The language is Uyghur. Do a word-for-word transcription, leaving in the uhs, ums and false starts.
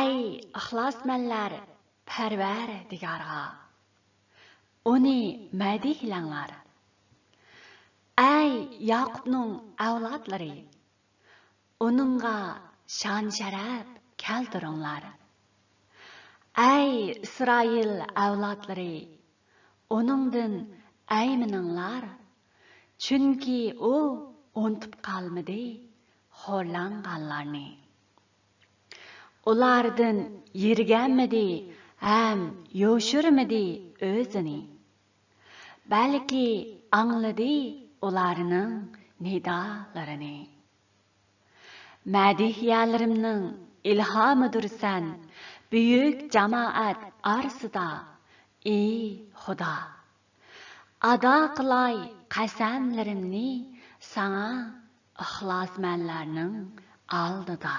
ئەي ئىخلاسمەنلەر پەرۋەردىگارغا، ئۇنى مەدھىيلەڭلار. ئەي ياقۇپنىڭ ئەۋلادلىرى، ئۇنىڭغا شان-شەرەپ كەلتۈرۈڭلار. ئەي ئىسرائىل ئەۋلادلىرى، ئۇنىڭدىن ئەيمىنىڭلار، چۈنكى ئۇ ئۇنتۇپ قالمىدى خورلانغانلارنى. ئۇلاردىن يىرگەنمىدى ھەم يوشۇرمىدى ئۆزىنى. بەلكى ئاڭلىدى ئۇلارنىڭ نىدالىرىنى. مەدھىيەلىرىمنىڭ ئىلھامىدۇر سەن، بۈيۈك جامائەت ئارىسىدا، ئى خۇدا. ئادا قىلاي قەسەملىرىمنى ساڭا، ئىخلاسمەنلەرنىڭ ئالدىدا.